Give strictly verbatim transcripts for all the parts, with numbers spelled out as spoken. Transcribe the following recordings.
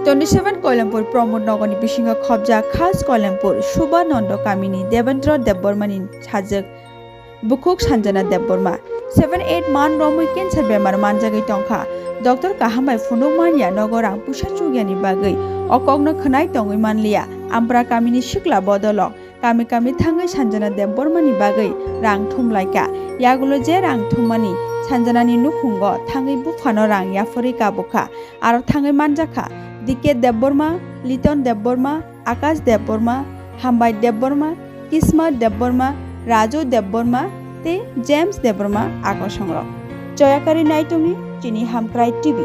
Twenty seven Koilampur Pramod Nogorni bisingo khobjak khas Koilampur Subha Nondo kamini Debendra Debbarmani sajwk bukhuk Sanjana Debbarma. Seven eight man romwi cancer bemar manjagwi tongkha. Doctor kaham bai phunuk manya nogo rang puisa chugyani bagwi o kokno khwnai tongwi manliya. Ampra kamini sikla bodolok kami kami thangwi Sanjana Debbarmani bagwi rang thumlaikha. Yagulo je rang thummani Sanjanani nukhungo thangwi buphano rang yapharwi kabukha. Aro thangwi manjakha D K Debbarma, Liton Debbarma, Akash Debbarma, Hambai Debbarma, Kismat Debbarma, Raju Debbarma tei James Debbarma akosongrok. Choyakari naitongni chini Hamkrai T V.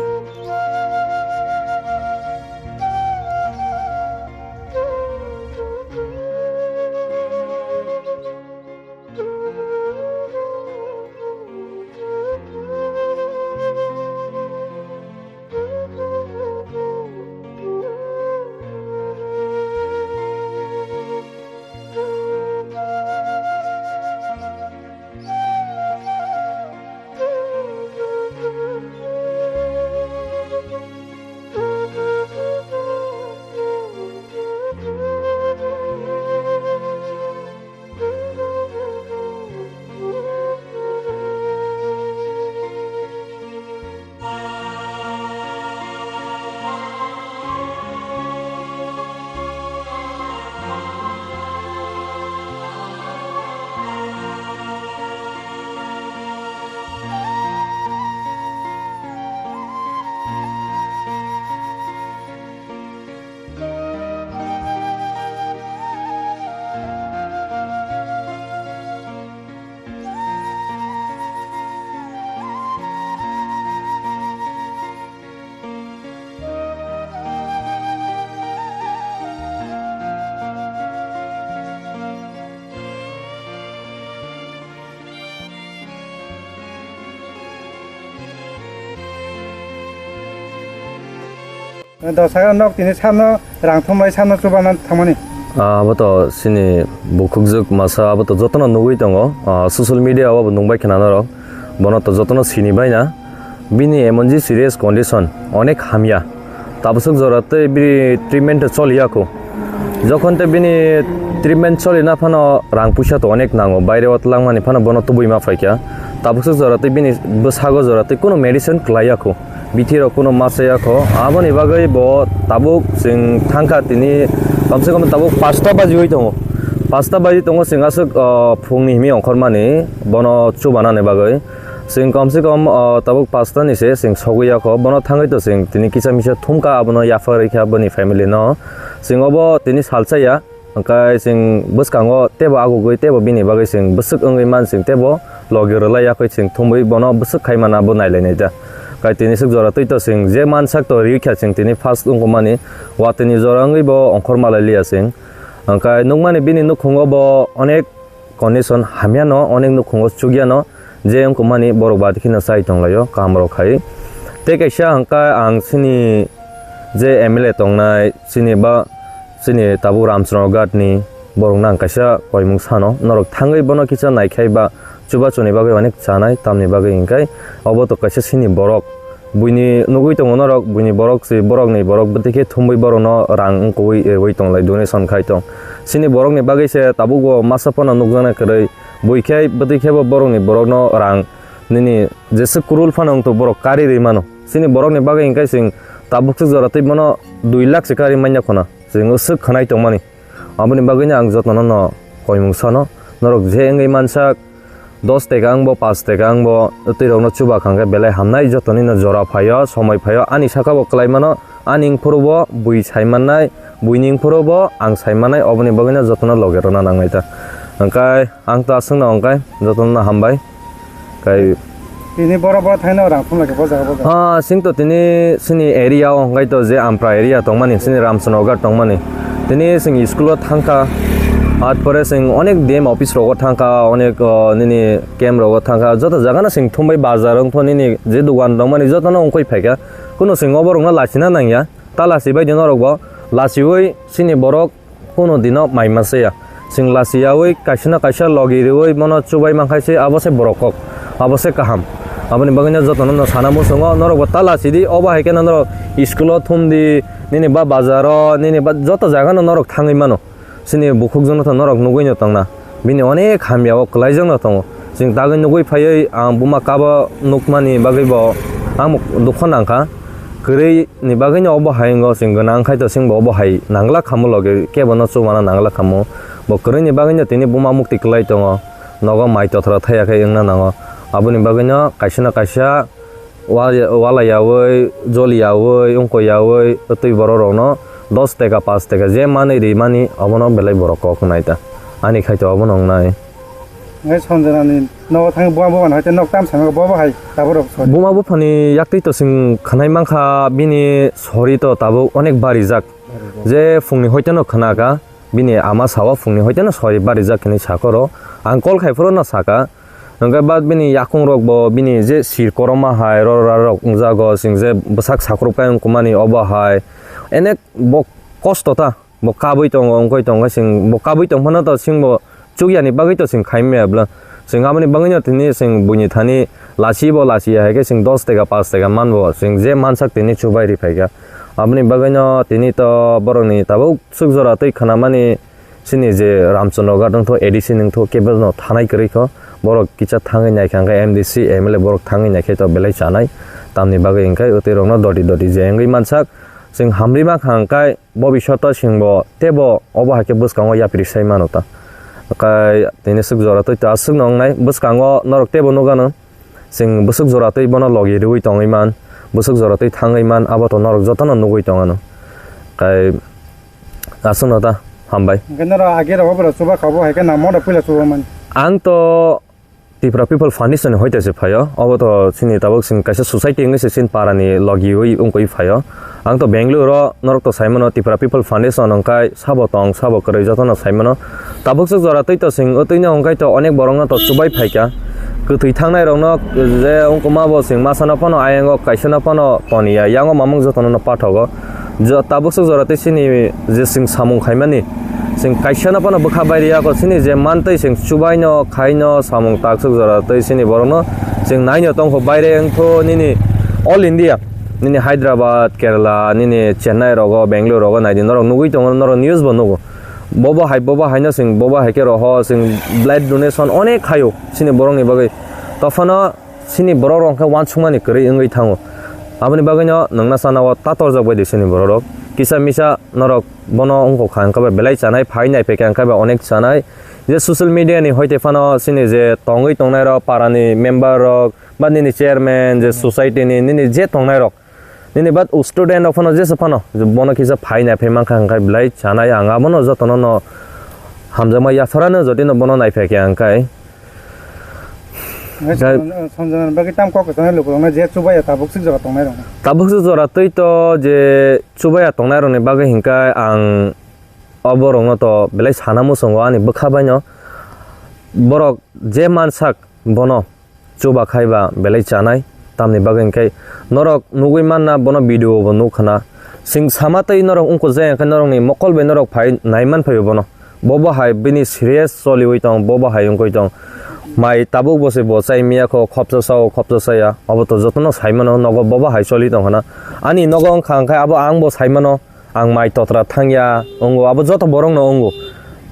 Dosa nok tini samno rang thumlai samno chubana thangmani. Ah, abo to sini bukhukjwk masa abo to jotono nugwi tongo. Ah, social media o abo nungbai khna norok. Bono to jotono sini baina. Bini emon ji serious condition, onek hamya. Tabukjwk jora tei bini treatment choliya kho. Jokhon tei bini treatment cholina phano rang puisa to onek nango. Baire o twlangmani phano bono tubui ma phaikha. Tabukjwk jora tei bini bwsago jora tei kunu medicine kwlaiya kho. Bithi rok kunu ma chaya kho. Aboni bagwi bo tabuk chwng thangkha tini kamse kam tabuk pasta baji oi tongo. Pasta baji tongo chwng aswk, ah, phungni himi ongkhormani bono chubanani bagwi. Chwng kamse kam, ah, tabuk pasta ni se chwng sogwi ya kho. Bono thangwi to chwng tini kisa misa thumkha abono yapharwi kha boni family no. Chwng obo tini salsa ya. Hwnkhe chwng bwskango teibo agugwi teibo bini bagwi chwng bwswk wngwi man chwng teibo logi rwlai yakwi chwng thumwi bono bwswk khai mana bo nailainai da. Kai tini swk jora twi to chwng je mansak to riwi kha chwng tini first wngkukmani watwini jora wngwi bo ongkhor malai liya chwng. Hwnkhe nukmani bini nukhungo bo onek condition hamyano, onek nukhungo chukyano. Je wngkukmani borok bati kheno chai tonglaio, kahamrok khai. Tei kaisa hwnkha ang chini je M L A tongnai, chini ba, chini tabuk Ramchandra Ghat ni borokno ang kaisa koimung sano, norok thangwi bono kisa naikhai ba, chubachu ni bagwi onek chanai, tamni bagwi hwnkhe obo to kaisa chini borok. Buini nugwi tongo norok, buini borok se, borokni borok bwtwi khe thumwi borokno rang wngkukwi rwui tonglai, donation khai tong. Chini borokni bagwi se tabukbo masa phano nukjaknai kwrwi. Bui khe bwtwi khe bo borokni borokno rang nini jeswk kwrwil phano wngtwi borok kari rwi mano. Chini borokni bagwi hwnkhe chwng tabuk swk jora twi bono dui lakh se kari manya khuna. Chwng swk khwnai tongmani. Aboni bagwino ang jotono no koimung sano. Norok je wngwi mansak dos taka wngbo, panch taka wngbo, twi rokno chuba kha hwnkhe belai hamnai, jotoni no jora phaio, somoi phaio, ani saka bo kwlai mano. Ani wngphuru bo bui sai mannai, buini wngphuru bo ang sai mannai, oboni bagwino jotono loge rwna nangnai ta. Hwnkhe ang ta aswkno hwnkhe jotono hambai. Kai Tini bora bora thaino rang thumlai khe bo jaga bo jaga. Ah, sing to tini sini area o hwnkhe to je Ampra area tongmani, sini Ramchandra Ghat tongmani. Tini sing school o thangkha, at pore sing onek D M office rogo thangkha, onek, oh, nini camp rogo thangkha, joto jaga no sing thumbai bazar wngkho nini je dogan tongmani jotono wngkoi phaikha. Kuno sing oborokno lachina nangya, ta lachibai di norokbo, lachiwi sini borok kuno dino mai masaya. Sing lachiyawi kaisano kaisa logi riwi bono chubai mankhaise abo se borok kok, abo se kaham. Aboni bagwino jotono no sana muchungo, norok bo ta lachidi, obo hai kheno norok school o thumdi, nini ba bazar o, nini ba joto jaga no norok thangwi mano. Chini bukhukjwkno to norok nugwi no tongna. Bini onek hamya o kwlaijak no tongo. Chwng tagwi nugwi phaiwi ang buma kabo nukmani bagwi bo ang dukho nangkha. Kwrwi ni bagwi no obo hai wngo, chwng gwnang khai to chwng bo obo hai nangla khamu logi kebo no chubana nangla khamu. Bo kwrwi ni bagwi no tini buma mukti kwlai tongo. Nogo mai totra thaya khe wngna nango. Aboni bagwi no kaisa na kaisa Wa-, wala yaui, jol yaui, wngko yaui, twi borok rokno dos teka, paanch teka je manwi ri mani, obono belai borok kok wngnai ta. Ani khai to obono wngnai. Ngai Sanjana ni nogo thang buma buma hai te nok tam sano bo bo hai tabuk rok sori. Buma buphani yaktwi to chwng khwnai mankha, bini sori to tabuk onek barijak. Barijak. Je phungni hoite no khwnaka, bini ama sao phungni hoite no sori barijak hinwi sakoro. Ang call khai phuru no saka. Hwnkhe ba bini yakung rok bo bini je sir koroma hai rora rok wngjago, chwng je bwsak sakrupkai wngkukmani obo hai. Enek bo kosto ta, bo kabui tongo, wngkoi tongo, chwng bo kabui tongphano to chwng bo chukyani bagwi to chwng khaimaya bwla. Chwng aboni bagwino tini chwng buini thani lachi bo lachi hai khe chwng dos teka, paanch teka manbo, chwng je mansak tini chubai ri phaikha. Aboni bagwino tini to borokni tabuk swk jora twi khwnamani Chini je Ramchandra Ghat wngtho, A D C wngtho, kebo no thanai kwrwi kho. Borok kisa thangwi naikha hwnkhe M D C, M L A borok thangwi naikhe to belai chanai. Tamni bagwi hwnkhe twi rokno doti doti je wngwi mansak. Chwng hamri mankha hwnkhe bobishoto chwngbo teibo obo hai khe bwskango yapri sai mano ta. Kai tini swk jora twi to aswk no wngnai. Bwskango norok teibo nukgano. Chwng bwswk jora twi bono logi rwui tongwi man. Bwswk jora twi thangwi man. Abo to norok jotono nugwi tongano. Kai Aswkno ta, hambai. Hwnkhe norok age rogo borok chuba kha bo hai khe namo da puila chuba mani. Ang to Tipra People Foundation ni hoite se phaio. Obo to chini tabuk chini kaisa society wngwi se chini para ni logi ui wngwi phaio. Ang to Bangalore o norok to sai mano Tipra People Foundation wngkai sabo tong sabo kwrwi jotono sai mano. Tabuk se jora twi to chwng o twi no wngkai to onek borok no to chubai phaikha. Kwthwi thangnai rok no je wngkuma bo chwng masa no phano ayang o kaisa no phano toniya yang o mamung jotono no pathogo. Jo-, tabuk swk jora tei chini je chwng samung khaimani, chwng kaisa no phano bwkha bai rwya kho, chini je mantwi chwng chubaino, khaino, samung takswk jora tei chini borokno chwng naino tongkho, baire wngkho nini all India, nini Hyderabad, Kerala, nini Chennai rogo, Bangalore rogo naidi norok nugwi tongo, norok news bo nugo. Bobo hai, bobo haino chwng, bobo hai khe roho chwng blood donation onek khaio chini borokni bagwi. Tophano Chini borok rok khe uansukmani kwrwi wngwi thango. Aboni bagwino nwngna sana o ta torjak bai di chini borok rok. Kisa misa norok bono wngkha hwnkhe ba belai chanai, phai nai phaikha hwnkhe ba onek chanai. Je social media ni hoite phano chini je tongwi tongnai rok, para ni member rok, ba nini chairman, je society ni nini je tongnai rok, nini ba student rok phano jesa phano bono kisa phai nai phai mankha hwnkhe belai chanai. Ang abono jotono no hamjakma yapharano jotino bono nai phaikha hwnkhe. Nai Jai- Sanjana, Sanjana bagwi tam kok kwchangni lukurokno je chubaya tabuk swk jora tongnai rokno. Tabuk swk jora twi to je chubaya tongnai rokni bagwi hinkhe ang o borokno to belai sana muchungo ani bwkha baino. Borok je mansak bono chuba khai ba belai chanai, tamni bagwi hinkhe norok nugwi manna bono video bo nukha na. Chwng sama tei norok wngkuk jaya hinkhe norokni mokol bai norok phai nai man phai bono. Bobo hai bini serious choliwi tong, bobo hai wngwi tong. Mai tabuk bo se bo chai miya kho, khopsa sao, khopsa saya. Obo to jotono sai mano, nogo bobo hai choli tong khna. Ani nogo wngkha hwnkhe abo ang bo sai mano, ang mai totra thangya, wngo, abo joto borokno wngo.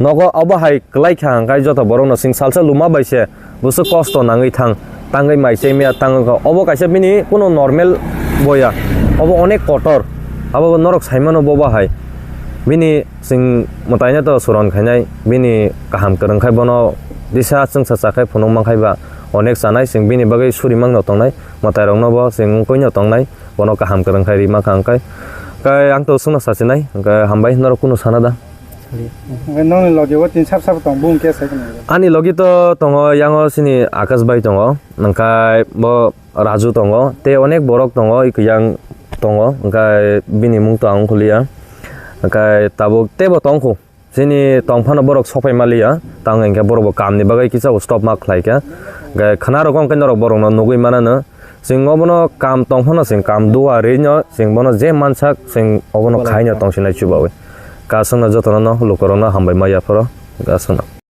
Nogo obo hai kwlai kha hwnkhe joto borokno chwng salsa luma bai se. Bwswk kosto nangwi thang, tangwi mai chai miya tangwi kha. Obo kaisa bini kuno normal boya. Obo onek kotor. Abo norok sai mano bobo hai. Bini chwng mwtaino to suron khainai, bini kaham kwrwng khai bono disa chwngsa chakhai phunuk mankhai ba onek chanai, chwng bini bagwi suri mangno tongnai, mwtai rokno bo chwng wngkoi no tongnai, bono kaham kwrwng khai rima kha hwnkhe. Kai ang to chwngno sachinai, hwnkhe hambai norok kunu sana da. Hwnkhe nokni logi o tin sap sap tong, bung khe sai khna. Ani logi to tongo, yango chini Akash bai tongo, hwnkhe bo Raju tongo, tei onek borok tongo, kwchang tongo, hwnkhe bini mung to ang ongkha liya, hwnkhe tabuk teibo tongkhu, chini tong phano borok sok phai maliya, tamo hwnkhe borok bo kamni bagwi kisa stop ma khlaikha, hwnkhe khna rok hwnkhe norok borokno nugwi manano. Chwng obono kam tong phano chwng kam dua rino chwng bono je mansak chwng obono khaino tongsinai chubawi. Kasungno jotono no lukurokno hambai ma yapharo kasungno.